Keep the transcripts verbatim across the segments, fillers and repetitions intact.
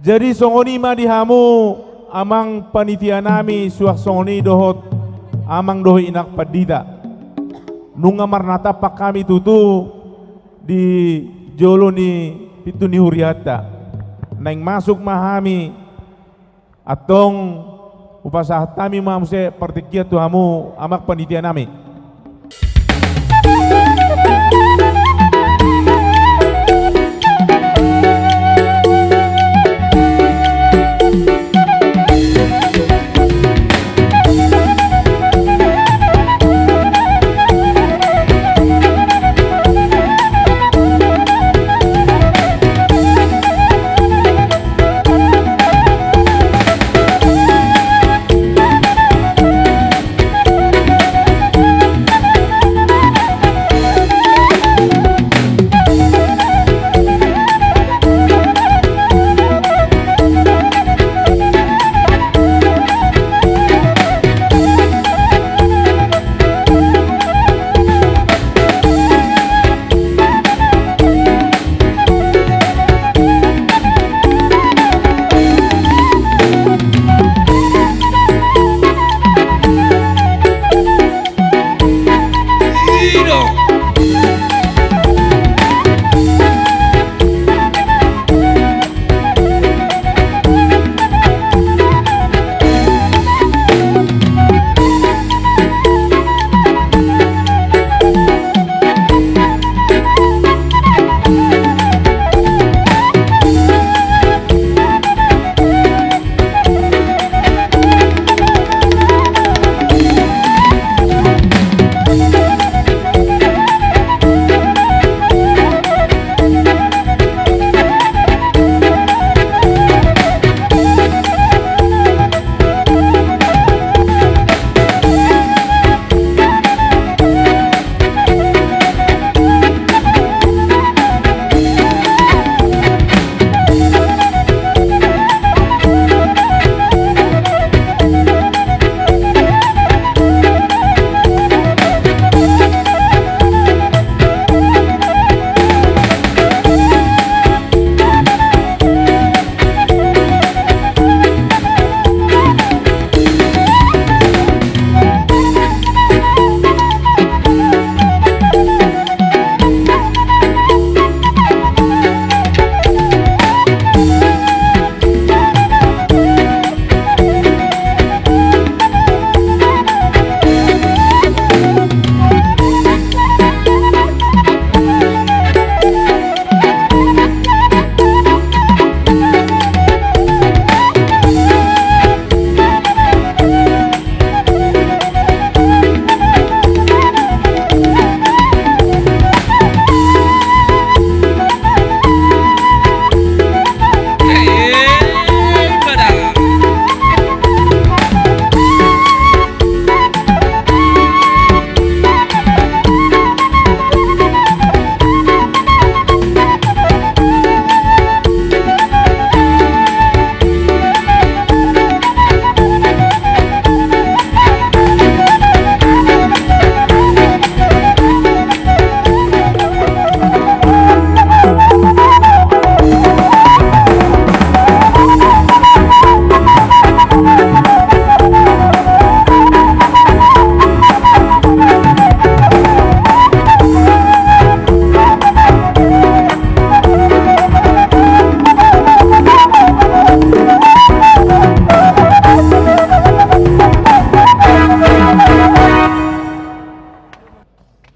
Jadi songon i ma di hamu amang panitia nami, suang songon i dohot amang dohot inang pandita. Nunga marnatampak hami tutu di jolo ni pintu ni hurianta. Naeng masuk ma hami, antong hupasahat hami ma muse partingkian tu hamu amang panitia nami.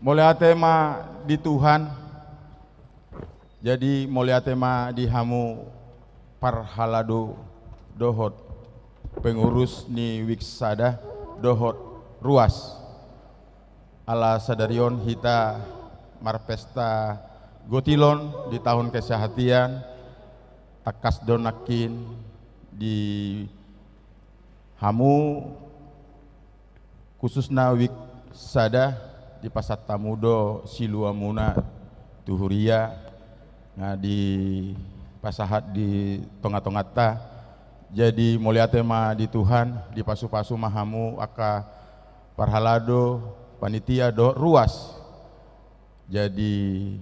Mauliate ma di Tuhan. Jadi mauliate ma di hamu parhalado dohot pengurus ni Wik Sada dohot ruas. Ala sadari on hita marpesta gotilon di tahun kesehatian, tangkas do nangkin di hamu khususna Wik Sada dipasahat hamu do siluamuna tu huria, nga dipasahat di tongatonganta. Jadi mauliate ma di Tuhan, dipasupasu ma hamu angka parhalado, panitia dohot ruas. Jadi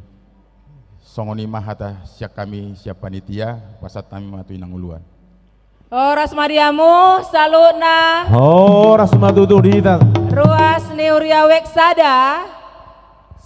Songon i ma hata sian hami sian panitia, pasahat hami ma tu inang uluan. Horas ma di hamu saluhutna. Horas ma tutu di hita. Ruas ni huria Wijk Sada.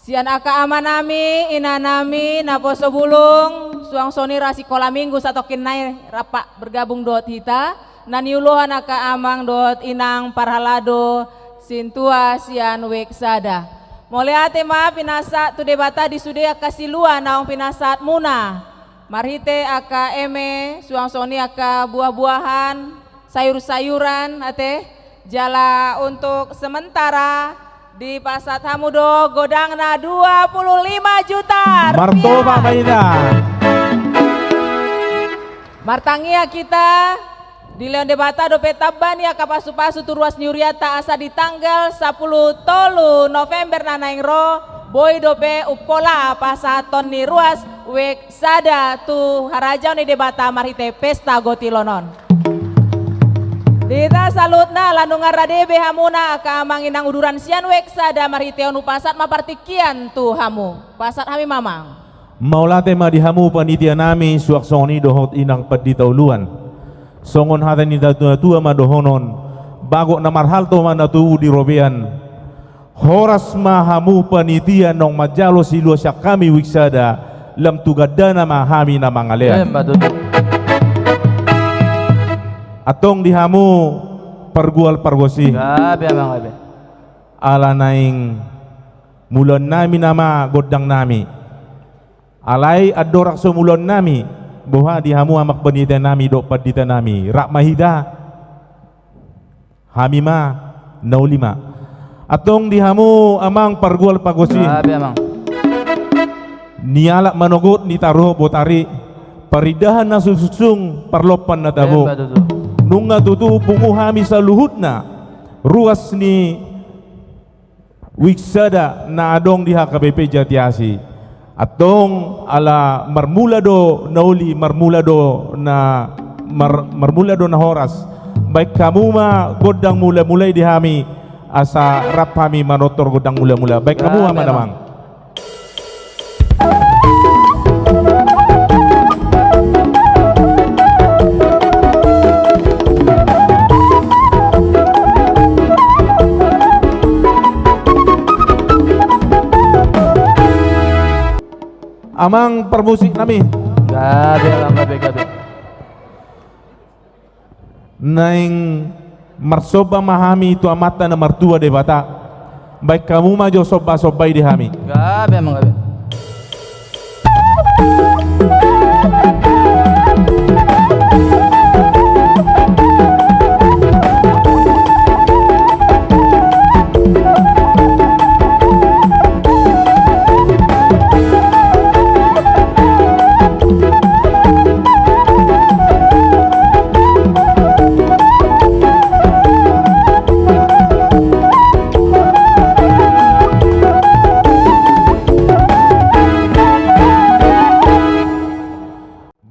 Sian angka amanami, inanami, naposo bulung, suang songon i rasi Hola Minggu satongkin nai rap bergabung dohot hita, na niulohon angka amang dohot inang parhalado sintua sian Wijk Sada. Mauliate ma pinasahat tu Debata di sude angka silua naung pinasahatmuna. Marhite angka eme, suang songon i angka buah-buahan, sayur-sayuran, ate. Jala untuk sementara, dipasahat hamu do godangna dua puluh lima juta rupiah. Martopak ma hita. Martangiang hita, dilehon Debata dope tamba ni angka pasu-pasu tu ruas ni hurianta asa di tanggal sampulu tolu November na naeng ro, boi dope umpola pasahaton ni ruas Wijk Sada tu harajaon ni Debata marhite pesta gotilon on. Di hita saluhutna, ala nunga rade be hamuna angka amang inang uduran sian Wijk Sada marhite on, hupasahat ma partingkian tu hamu. Pasahat hami ma amang. Mauliate ma di hamu panitianami, suang songon i dohot inang pandita uluan. Songon hata ni natua-tua ma dohonon, bagot na marhalto ma na tubu di robean. Horas ma hamu panitia naung manjalo silua sian hami Wijk Sada, lam tu gandana ma hami na mangalean. Emma tutu. Antong di hamu pargual pargonsi. Gabe amang, gabe. Ala naeng mulaonnami nama gondangnami. Alai andorang so mulaonnami, boha di hamu amang panitianami dohot panditanami, rap ma hita. Hami ma, na uli ma. Antong di hamu amang pargual pargonsi. Gabe amang. Nialap manogot, nitaruhon botari, parindahan na sungsung, parlompan na tabo. Emma tutu. Nunga tutu pungu hami saluhutna ruas ni Wijk Sada na adong di H K B P Jatiasi. Antong ala marmula do na uli, marmula do na mar-, marmula do na horas. Baen hamu ma gondang mula-mula i di hami, asa rap hami manortor gondang mula-mula. Baen hamu ma amang. Amang parmusiknami. Gabe amang, gabe, gabe. Naeng marsomba ma hami tu Amanta na martua Debata. Baen hamu ma jo somba-somba i di hami. Gabe amang, gabe.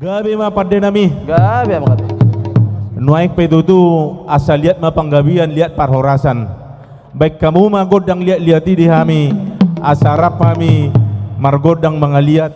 Gabe ma pandenami. Gabe ma, gabe. Nuaeng pe tutu asa liat ma panggabean, liat parhorasan. Baen hamu ma gondang liat-liat i di hami, asa rap hami margondang mangaliat.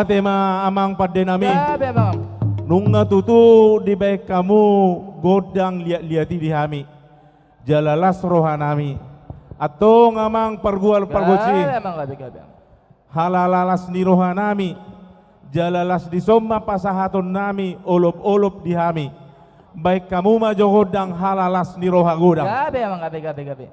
Mauliate ma amang pande nami. Gabe, amang. Nunga tutu dibaen hamu gondang liat-liat i di hami. Jala las roha nami. Antong amang pargual pargonsi. Gabe, amang, gabe, gabe. Halala las ni roha nami. Jala las dison ma pasahaton nami olop-olop di hami. Baen hamu ma jo gondang halala las ni roha godang. Gabe, amang, gabe, gabe, gabe.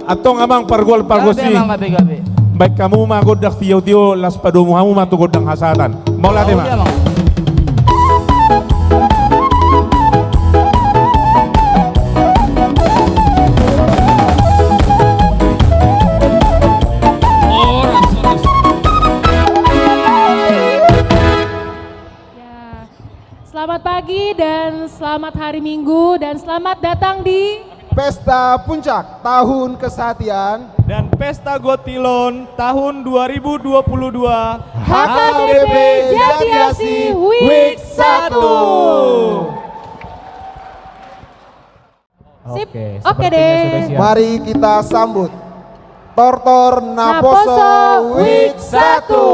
Antong amang pargual pargonsi. Gabe, amang, gabe, gabe. Baen hamu ma gondang tiotio, laos padomu hamu ma tu gondang hasahatan. Mauliate ma. Mauliate, amang. Ya. Selamat pagi dan selamat hari Minggu dan selamat datang di Pesta Puncak Tahun Kesatian dan Pesta Gotilon tahun dua ribu dua puluh dua, H K B P Jatiasi Week satu. Sip. Oke, oke sepertinya deh. Sudah siap. Mari kita sambut Tortor Naposo Week satu.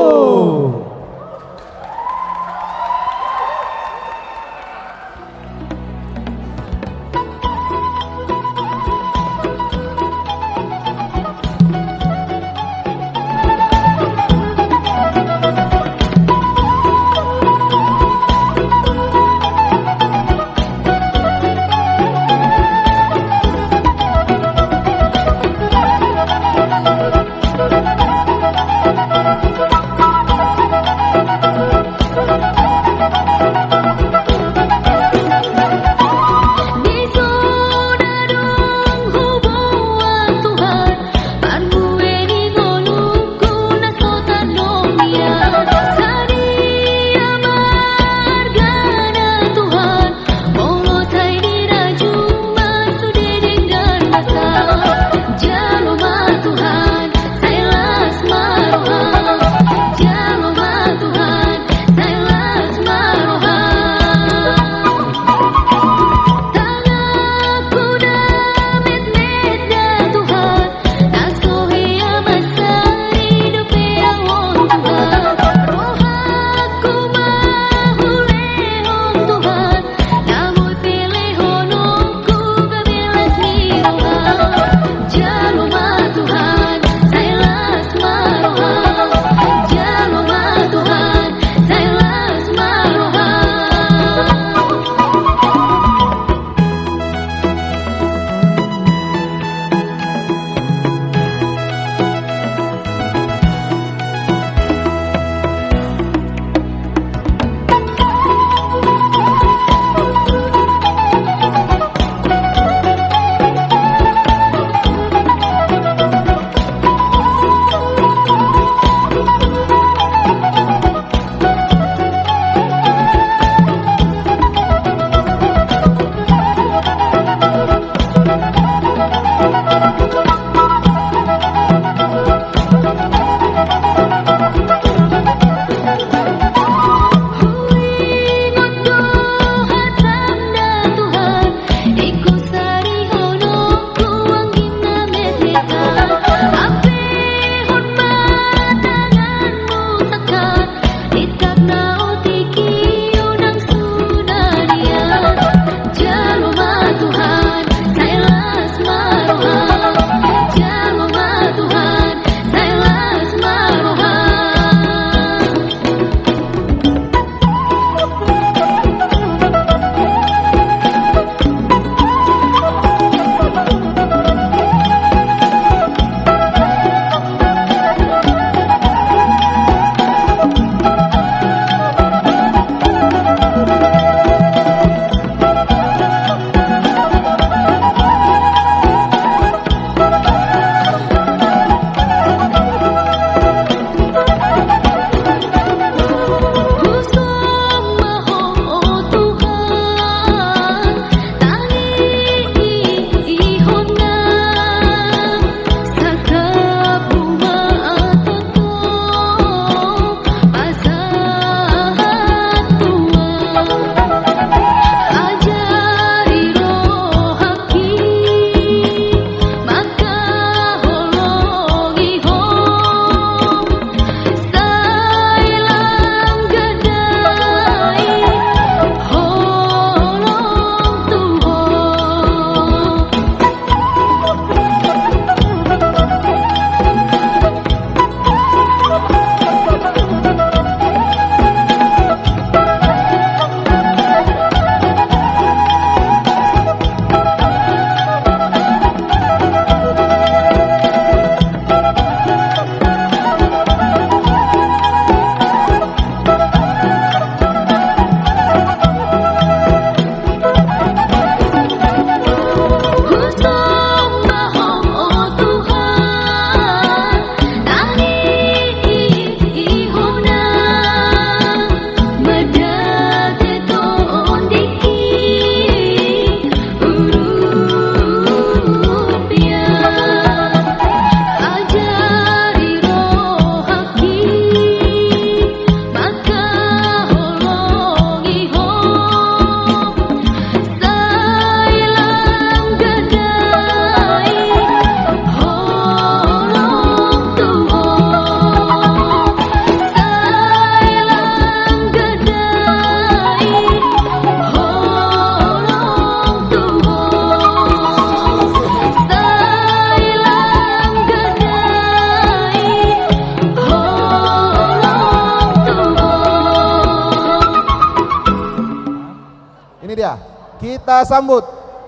Kita sambut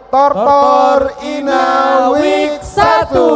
Tortor Ina Wik satu.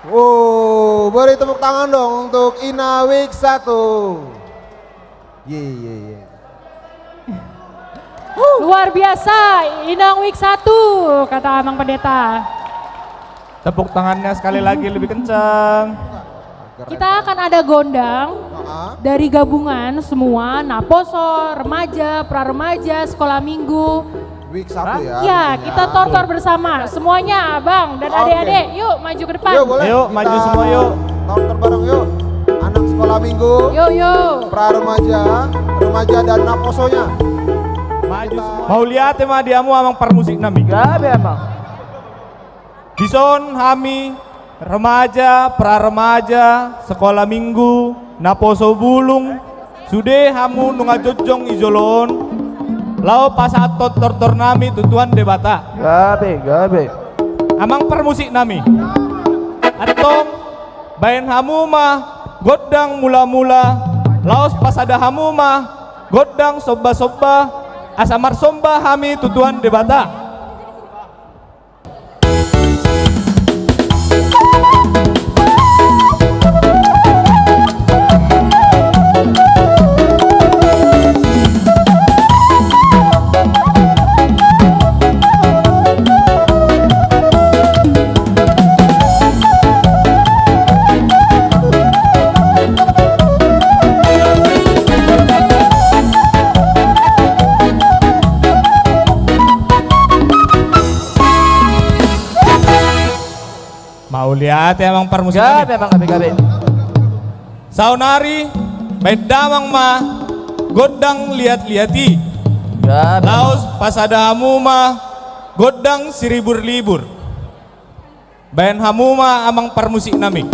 Oh, beri tepuk tangan dong untuk Ina Wik satu. Ye, ye, ye. Luar biasa, Inang Wik satu, kata Amang Pendeta. Tepuk tangannya sekali lagi lebih kencang. Kita akan ada gondang dari gabungan semua, Naposo, remaja, pra remaja, sekolah minggu. Wik satu ya. Ya, kita tortor bersama. Semuanya, Abang dan adik-adik, yuk maju ke depan. Yuk, boleh. Yuk, maju semua, yuk. Tortor bareng, yuk. Anak sekolah minggu. Yuk, yuk. Pra remaja, remaja dan naposonya. Maju semua. Mauliate ma di hamu amang parmusik nami. Gabe, amang. Dison hami remaja, pra remaja, sekolah minggu, naposo bulung, sude hamu nunga jongjong di jolo on, laho pasahathon tortor nami tu Tuhan Debata. Gabe, gabe. Amang parmusik nami. Antong, baen hamu ma gondang mula-mula, laos pasada hamu ma gondang somba-somba, asa marsomba hami tu Tuhan Debata. Mauliate amang parmusik nami. Gabe, amang, gabe, gabe. Saonari, baen damang ma gondang liat-liat i. Gabe. Laos pasada hamu ma gondang siribur-libur. Baen hamu ma amang parmusik nami.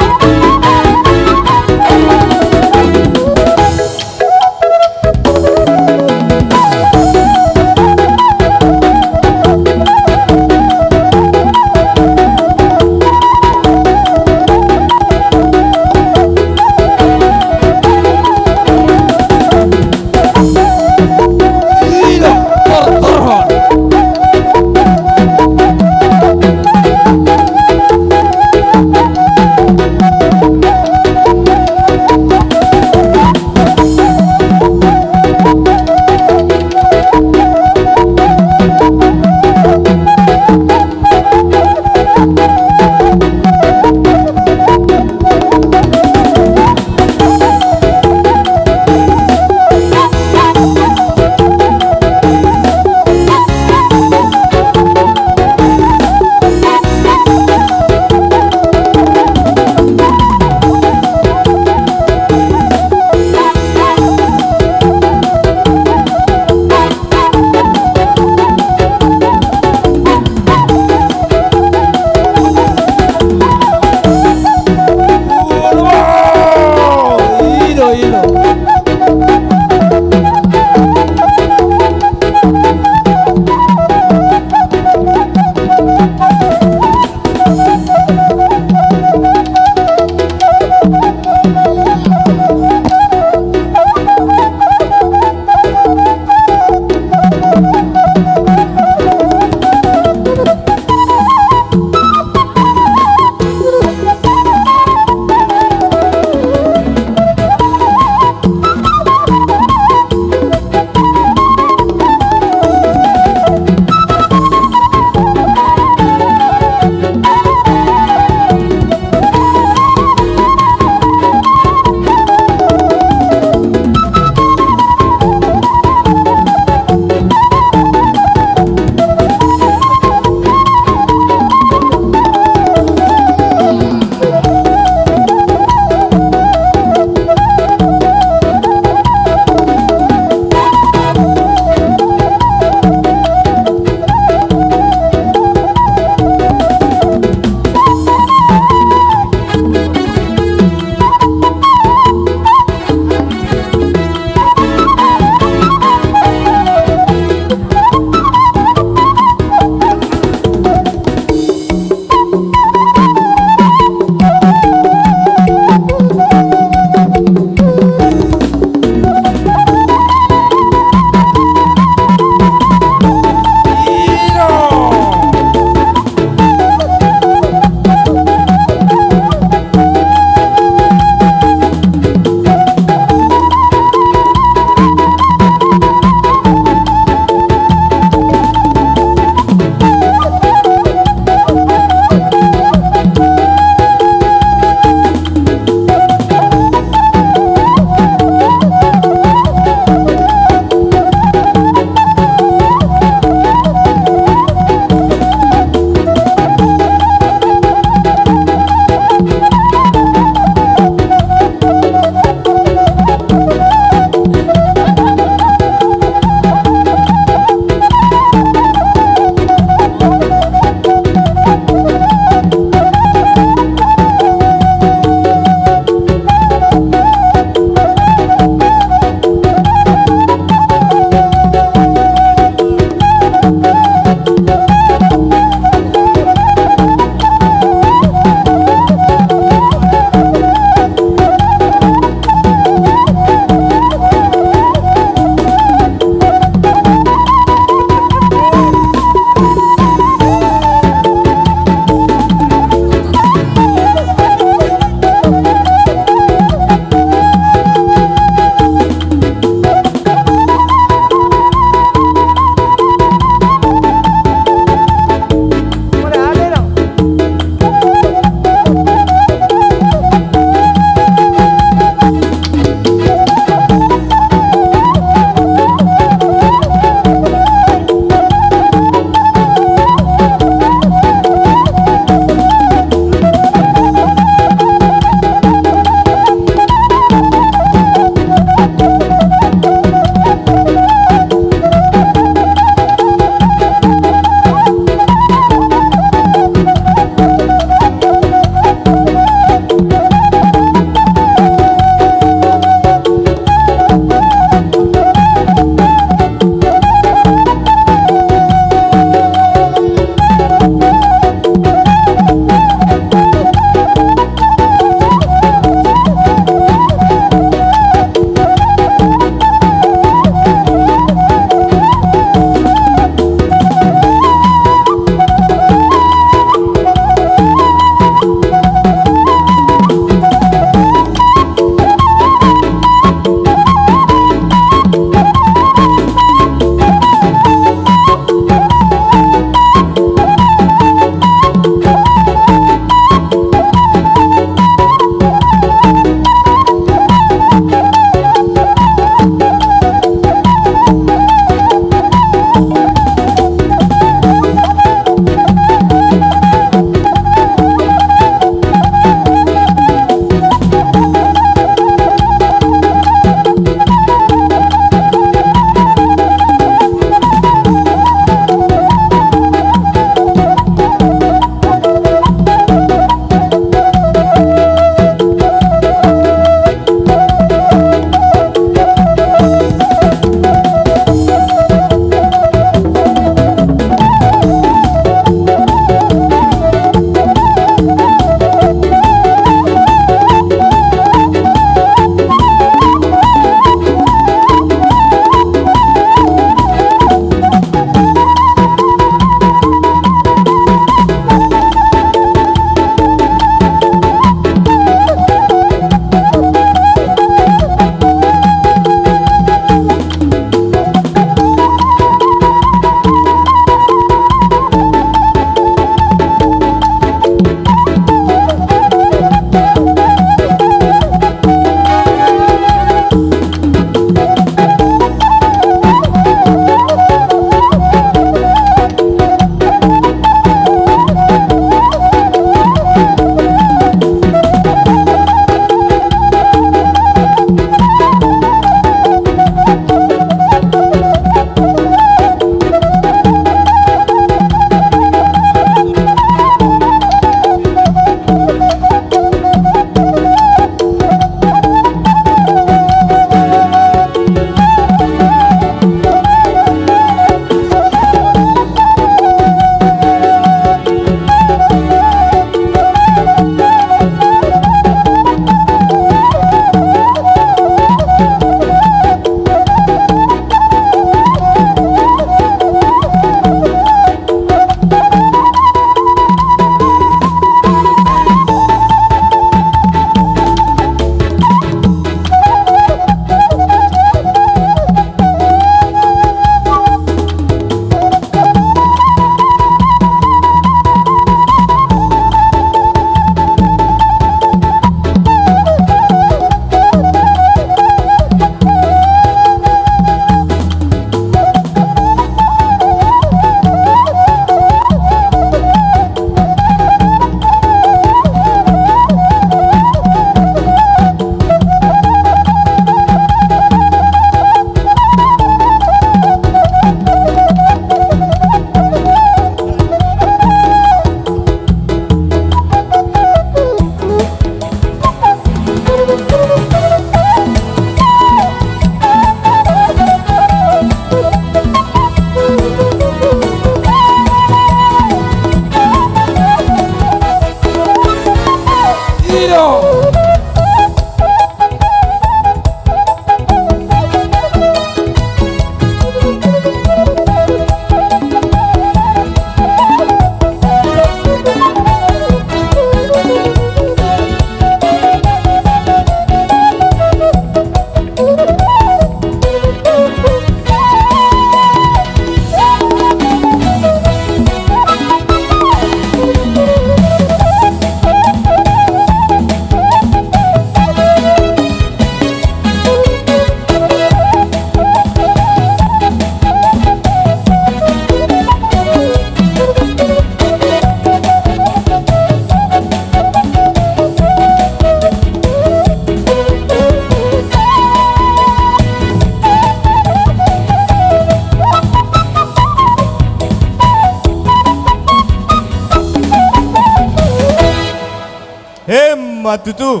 Emma tutu.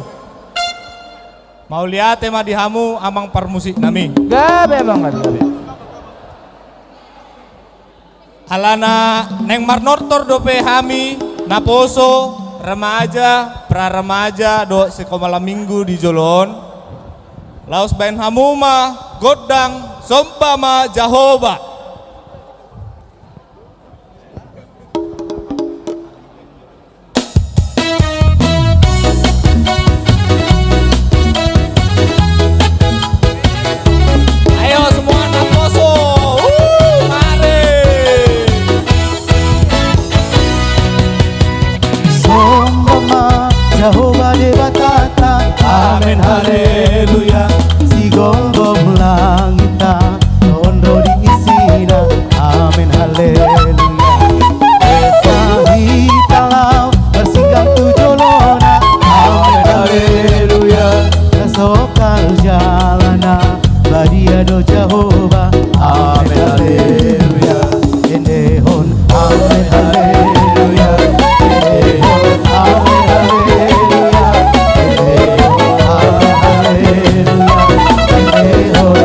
Mauliate ma di hamu amang parmusik nami. Gabe, amang, gabe, gabe. Alana naeng marnortor dope hami naposo, remaja, pra remaja dohot sikola minggu di jolo on. Laos baen hamu ma gondang Somba ma Jahowa. Ayo semua naposo. Uh, mari. Somba ma Jahowa Debatanta. Amen, haleluya. Sigomgom langitta, tohon do di isina. Amen, haleluya. Esa hita laho marsinggam tu jolona. Amen, haleluya. Tasokal jalana, badia do Jahowa. Amen, haleluya. Endehon, amen, haleluya. Endehon, amen, haleluya. Endehon, amen, haleluya. Endehon,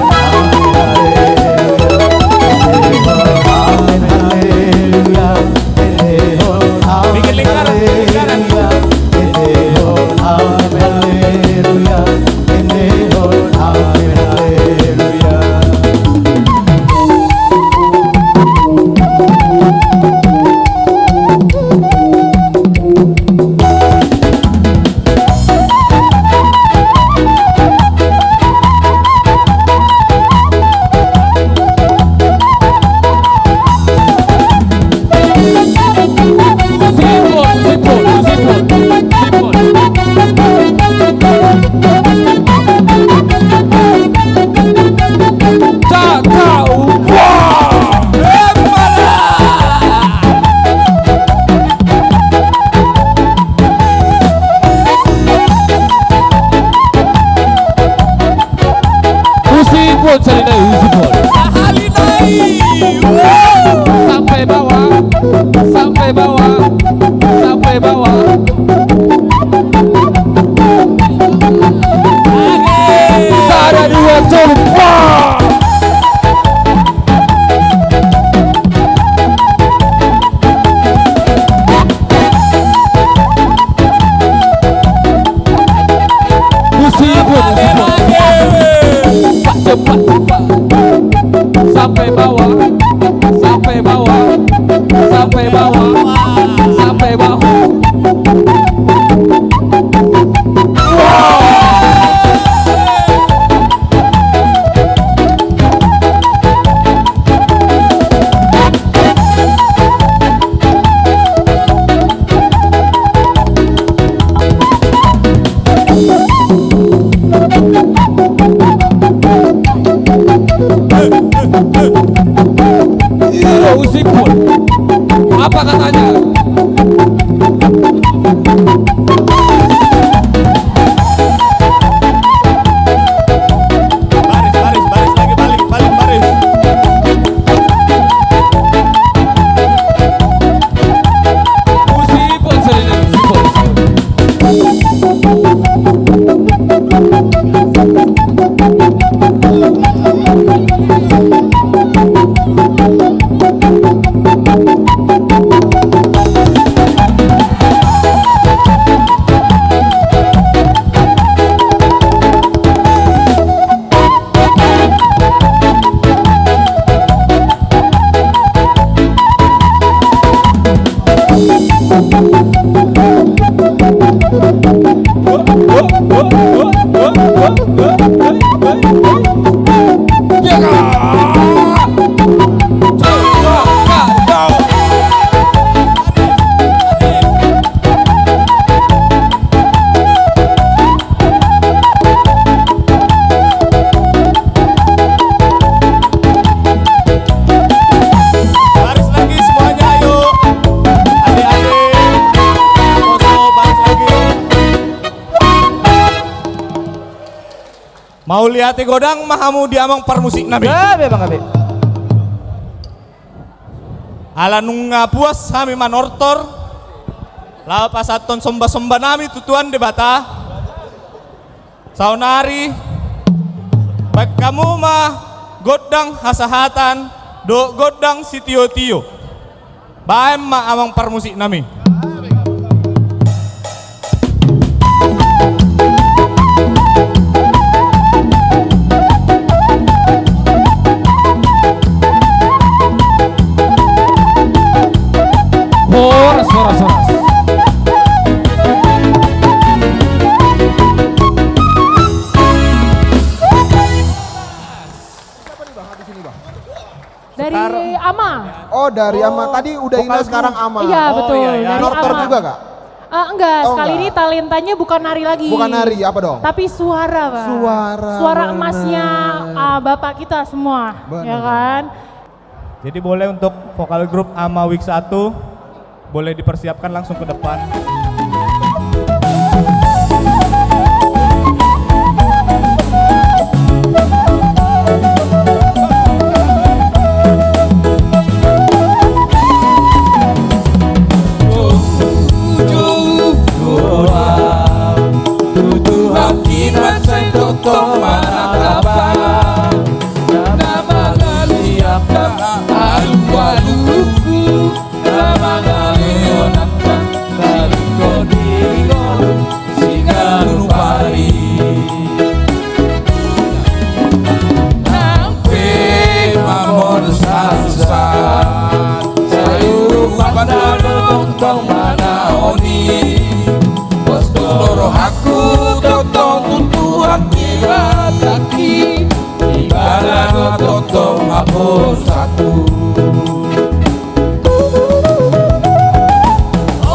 amen, haleluya. Endehon, amen, haleluya. Bikin lingkaran, bikin lingkaran. Husipon, sahali nai, husipon. Sahali nai. Sampai bawah, sampai bawah, sampai bawah. Sada, dua, tolu, wah. Husipon, husipon. Cepat, cepat, cepat. Sampai bawah, sampai bawah, sampai bawah, sampai bawah. Wah. Iya, Husipon. Apa katanya? Baris, baris, baris lagi, balik, balik, baris. Husipon, sering, Husipon. Baris lagi semuanya, ayo. Adik-adik, poso, baris lagi. Mauliate godang ma hamu di amang parmusik nami. Gabe, amang, gabe. Ala nunga puas hami manortor, Laho pasahathon somba-somba nami tu Tuhan Debata. Saonari, baen hamu ma gondang hasahatan dohot gondang sitio-tio. Baen ma amang parmusik nami. Horas, horas, horas. Siapa nih, Bang? Habis ini, Bang. Dari Sekar- Ama. Oh, dari Ama. Oh. Tadi udah Ina, sekarang Ama. Iya, betul. Oh, iya, iya. Dari Nortor Ama juga, Kak? Eh, enggak, oh, sekali enggak. Ini talentanya bukan nari lagi. Bukan nari, apa dong? Tapi suara, Pak. Suara. Suara bener. Emasnya, ah, Bapak kita semua, bener, ya kan? Jadi boleh untuk vokal grup Ama Week satu, boleh dipersiapkan langsung ke depan. Tutu hakina sai tongtong manatap, na mangalehon angka alualuhu, na mangalehon angka talingkot di ngolu siganup ari. Nang pe mamboan sahat, sai urupan na tongtong manaon i. Pos do rohangku tongtong tu Tuhan Debatangki, Ibana do tongtong haporusanku. O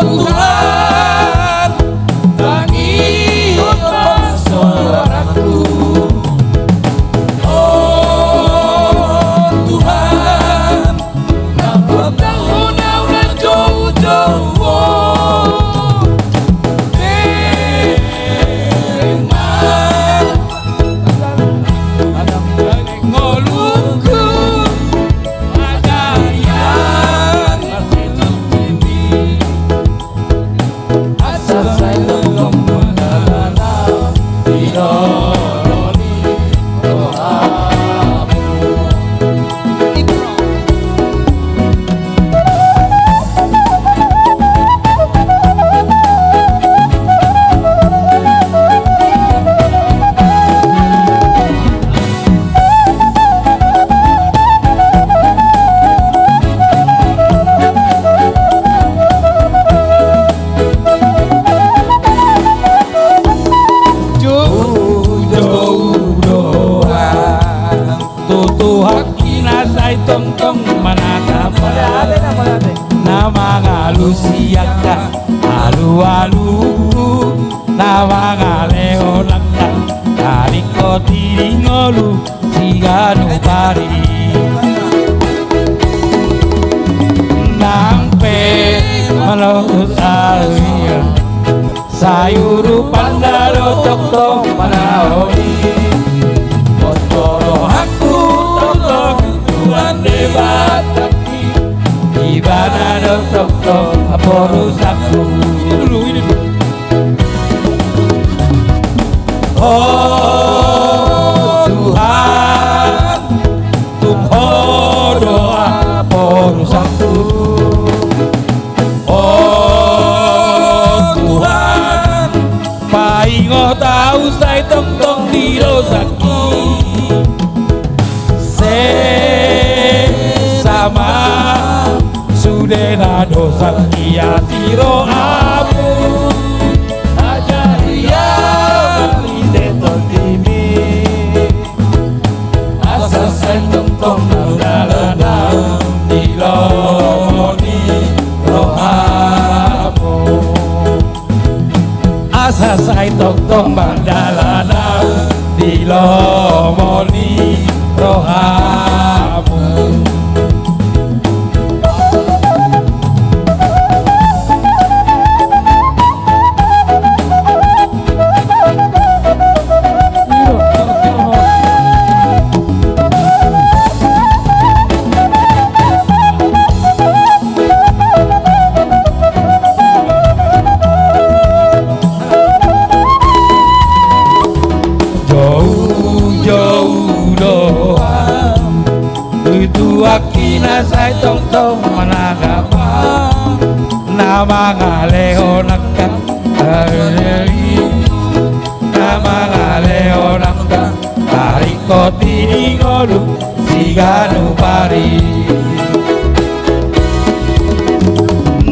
Tuhan, tangihon ma soarangku. O Tuhan, na patahon au na joujou on. Bereng ma ngolungku, ajari au marsitonggimi. Asa sai tongtong mandalana di lomo ni rohamu. Joujou do au, tu Tuhanki na sai tongtong manatap, na mangalusi angka alualuhu, na mangalehon angka talingkot di ngolu siganup ari. Nang pe mamboan sahat, sai urupan na tongtong manaon i. Pos do rohangku tongtong tu Tuhan Debatangki, Ibana do tongtong haporusanku. O Tuhan, tung Ho do haporusanku. O Tuhan, paingot au sai tongtong di dosangki. Sesa ma sudena dosangki asi rohamu. Ajari au marsitonggimi. Asa sai tongtong mandalana di lomo ni rohamu. Asa sai tongtong mandalana di lomo ni rohamu. Na mangalehon angka, na mangalehon angka, na ringkot i di ngolu siganup ari.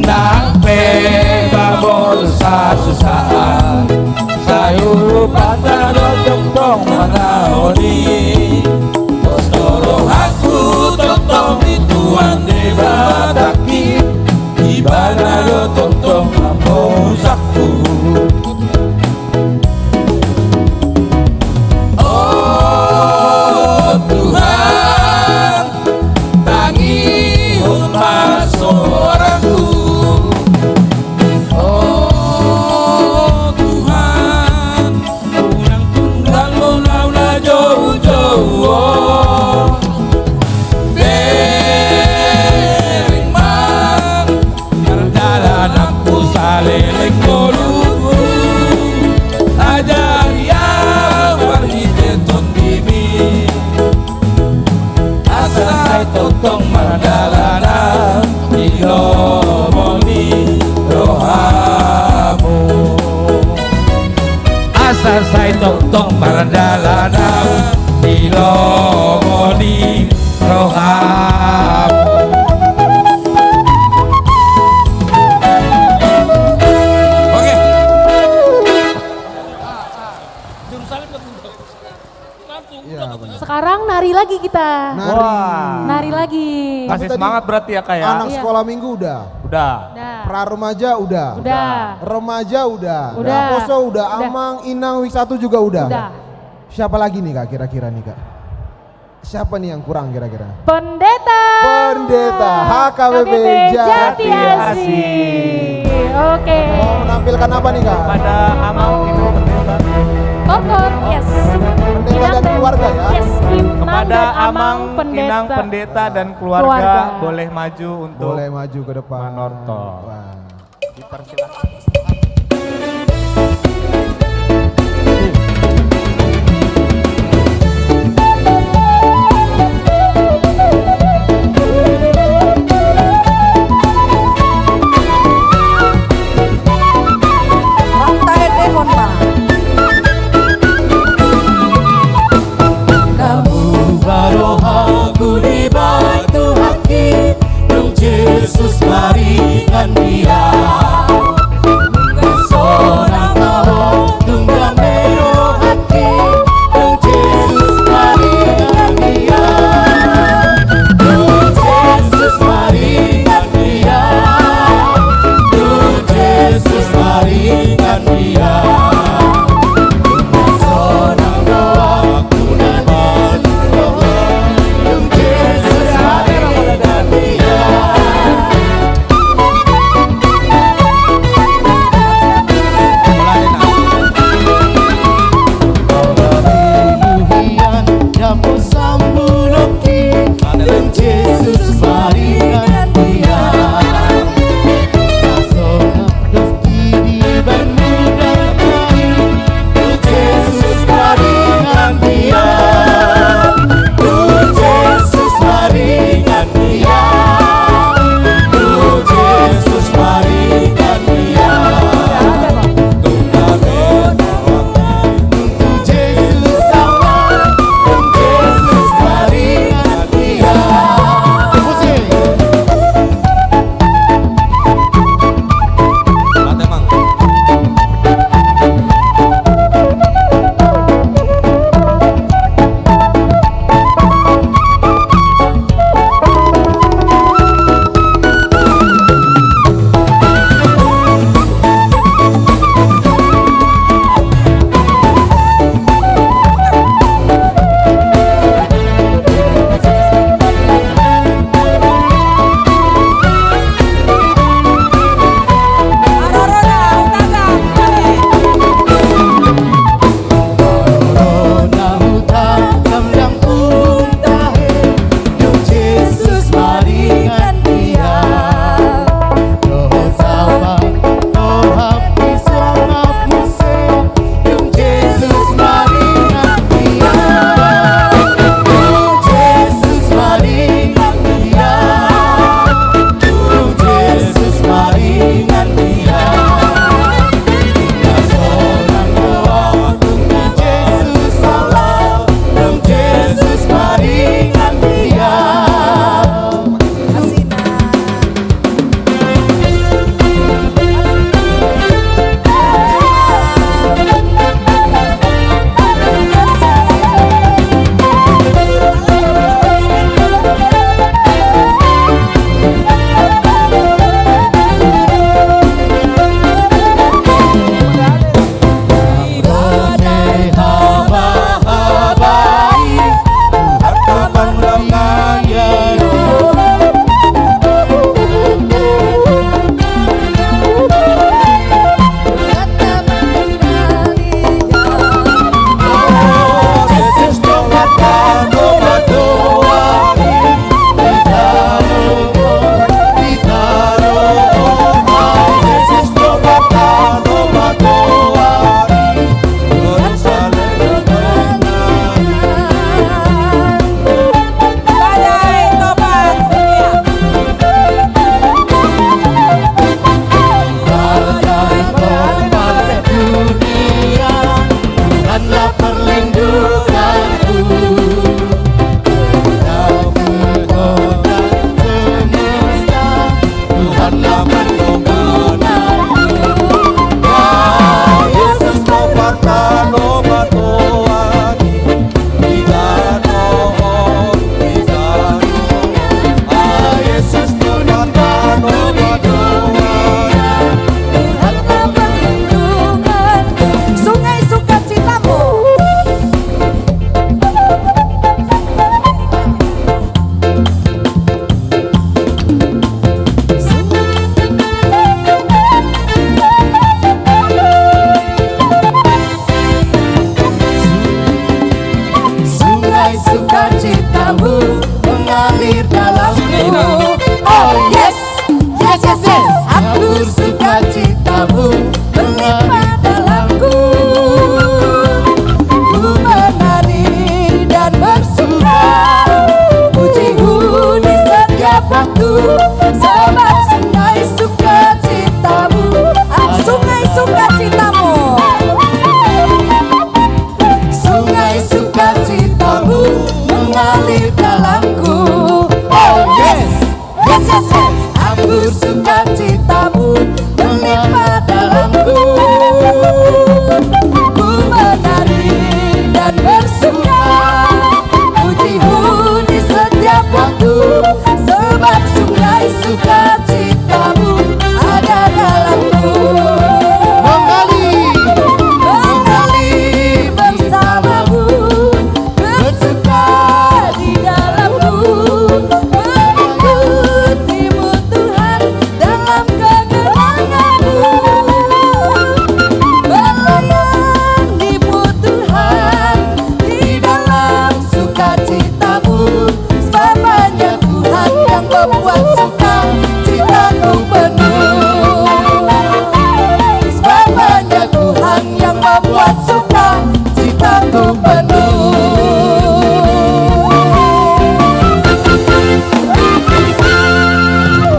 Nang pe mamolus hasusaan, sai urupanta do tongtong manaon i. Pos do rohangku tongtong di Tuhan Debatangki, Ibana do tongtong pamolus ahu. O Tuhan, tangihon ma suarangku. O Tuhan, unang tundalhon ahu na joujou on. Bereng ma pardalananku saleleng ngolungku. Ajari ahu marhite Tondimi, asa sai tongtong mardalan ahu di lomo ni rohamu. Asa sai tongtong mardalan ahu di lomo ni rohamu. Oke. Iya, benar. Sekarang nari lagi kita. Nari. Wah. Nari lagi. Kasih semangat berarti ya, Kak, ya? Anak sekolah minggu udah. Udah. Udah. Pra remaja udah. Udah. Remaja udah. Udah. Poso udah. Udah. Amang, Inang, Wisatu juga udah. Udah. Siapa lagi nih, Kak, kira-kira nih, Kak? Siapa nih yang kurang kira-kira? Pendeta. Pendeta H K B P Jati Asih. Oke. Mau menampilkan apa nih, Kak? Kepada Amang, Inang, Pendeta. Tokor, yes. Pendeta dan keluarga, ya? Yes, Inang dan Amang, Inang, Pendeta dan keluarga boleh maju untuk, boleh maju ke depan, manortor. Wah. Dipersilakan. Mantae dehon ma. Na muba rohaku di batu aki, dung Jesus maringan di ahu. Sungai sukacitamu. Sungai sukacitamu mengalir dalamku. Oh yes, yes, yes, yes. Aku sukacitamu melimpah dalamku. Ku menari dan bersuka, puji huni setiap waktu, sebab sungai sukacitamu, ah, sungai sukacitamu. Sungai sukacitamu mengalir dalamku. Oh yes, yes, yes, yes. Aku sukacitamu melimpah dalamku. Ku menari dan bersuka, puji huni setiap waktu, sebab sungai sukacitamu ada dalamku. Mengalir, mengalir bersamamu, bersuka di dalammu, mengikutimu Tuhan dalam kegeranganmu, melayanimu Tuhan di dalam sukacitamu. Sebab hanya Tuhan yang membuat sukacitaku penuh. Sebab hanya Tuhan yang membuat sukacitaku penuh.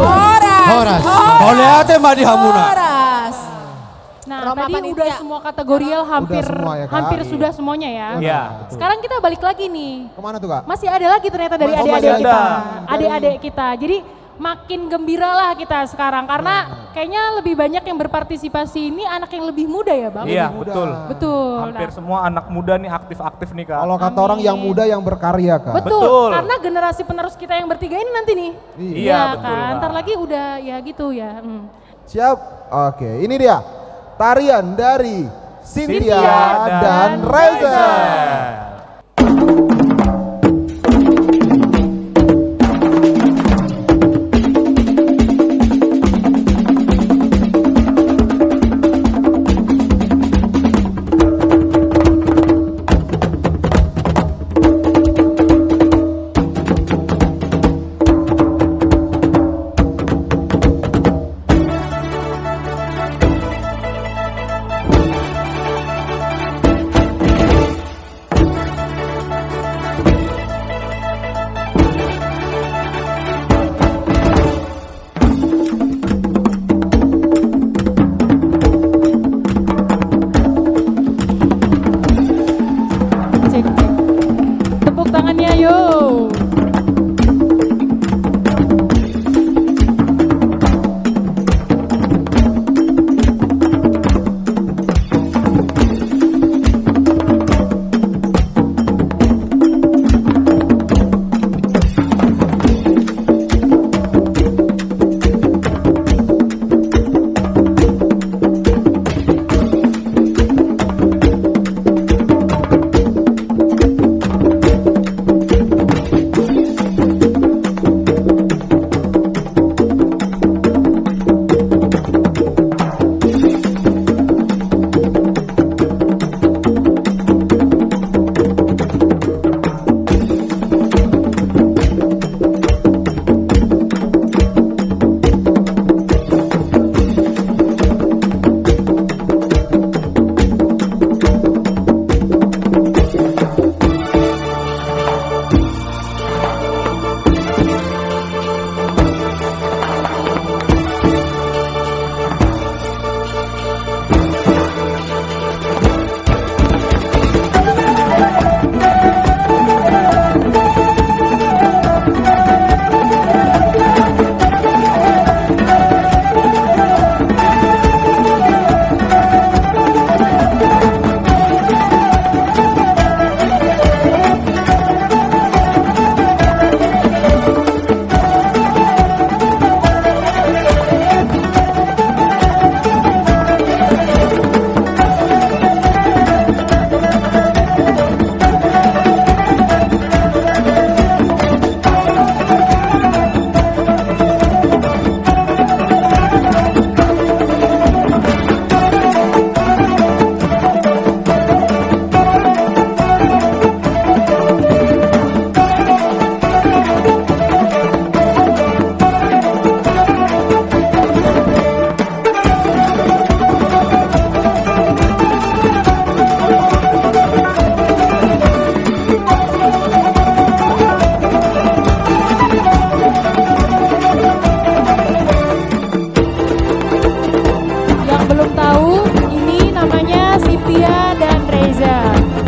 Horas. Horas. Horas. Mauliate ma di hamuna. Horas. Nah, Roma tadi Panitia udah semua kategorial hampir, udah semua, ya, Kak? Hampir sudah semuanya, ya. Iya. Sekarang kita balik lagi nih. Kemana tuh, Kak? Masih ada lagi ternyata dari adik-adik kita. Masih ada. Adik-adik kita. Jadi makin gembira lah kita sekarang karena kayaknya lebih banyak yang berpartisipasi ini anak yang lebih muda ya, Bang? Iya, betul. Betul. Hampir semua anak muda nih aktif-aktif nih, Kak. Kalau kata orang, yang muda yang berkarya, Kak. Betul. Betul. Karena generasi penerus kita yang bertiga ini nanti nih. Iya, betul, Kak. Ntar lagi udah ya gitu ya. Hmm. Siap? Oke, ini dia tarian dari Cynthia dan Reza.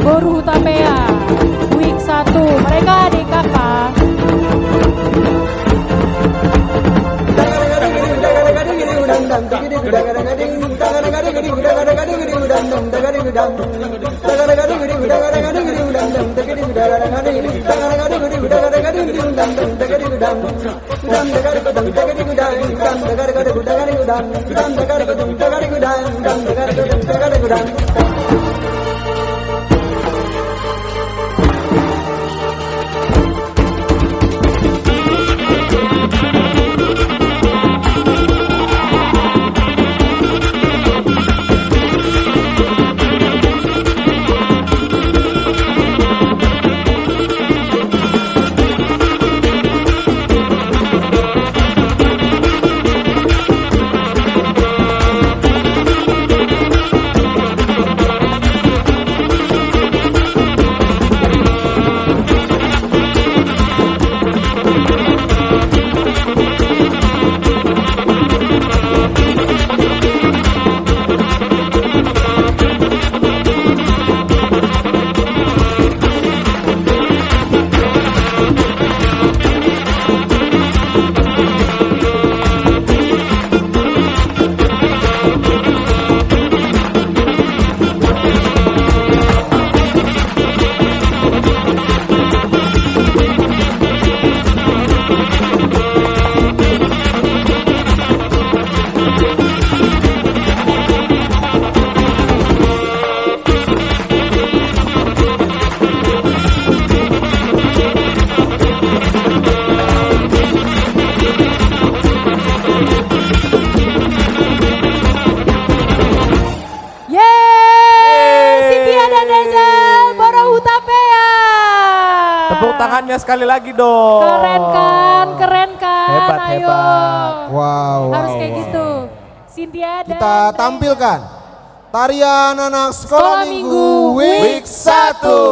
Boru Hutapea, Wik satu, mereka adik kakak. Yeay! Yeay! Sintia dan Denzel, Boru Hutapea. Tepuk tangannya sekali lagi dong. Keren kan? Keren kan? Hebat, ayo, hebat. Wow, harus wow, kayak wow, gitu. Sintia dan Denzel. Kita tampilkan tarian anak sekolah minggu, minggu week satu.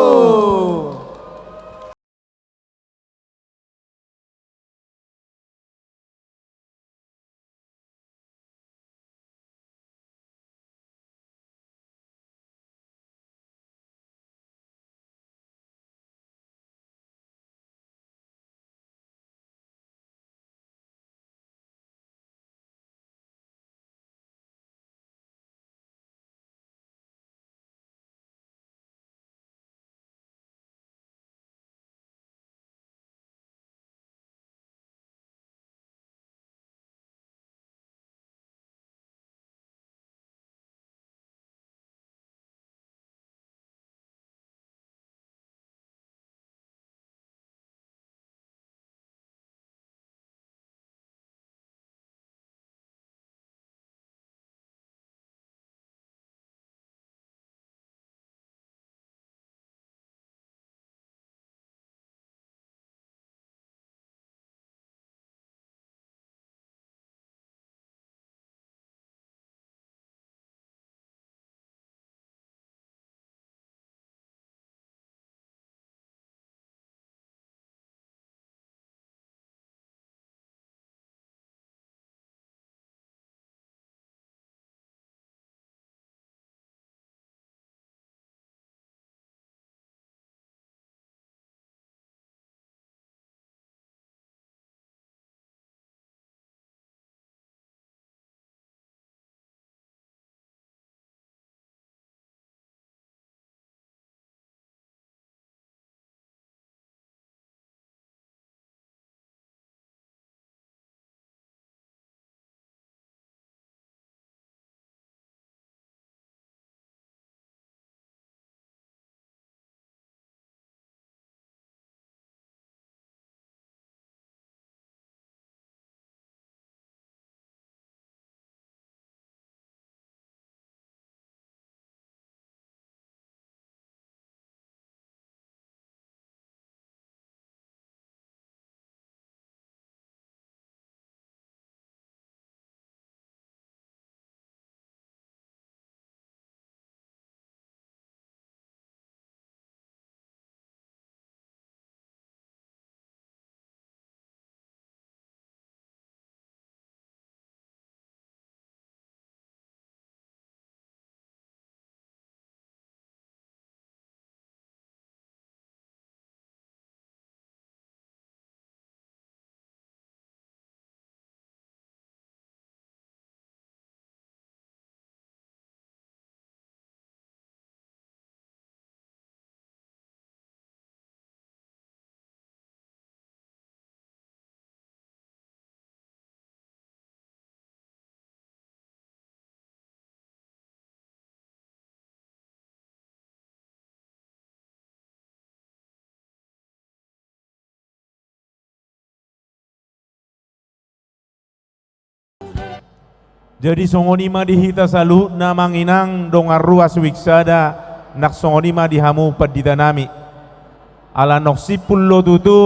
Jadi songon i ma di hita saluhutna, Amang Inang, dongan ruas Wiksada, nang songon i ma di hamu pandita nami. Ala nunga simpul do tutu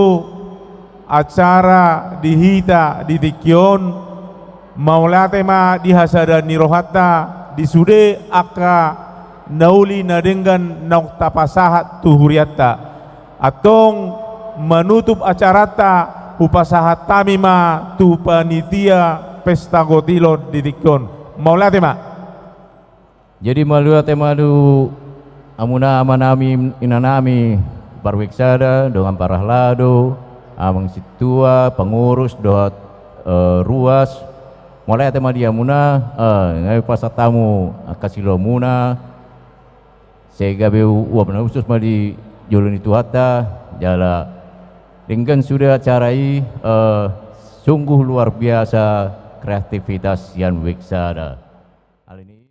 acara di hita di tingki on, mauliate ma di hasadaon ni rohanta di sude angka na uli na denggan naung tapasahat tu hurianta. Antong manutup acaranta hupasahat hami ma tu panitia pesta gotilon di tingki on. Mauliate ma. Jadi mauliate ma tu hamuna amanami, inanami, parwiksada, dongan parhalado, amang sintua, pangurus, dohot, eh, ruas. Mauliate ma di hamuna, eh, nunga hupasahat hamu angka siluamuna, sai gabe uap na hushus ma di jolo ni Tuhanta, jala denggan sude acara i, eh, sungguh luar biasa kreativitas sian Wiksada. Alani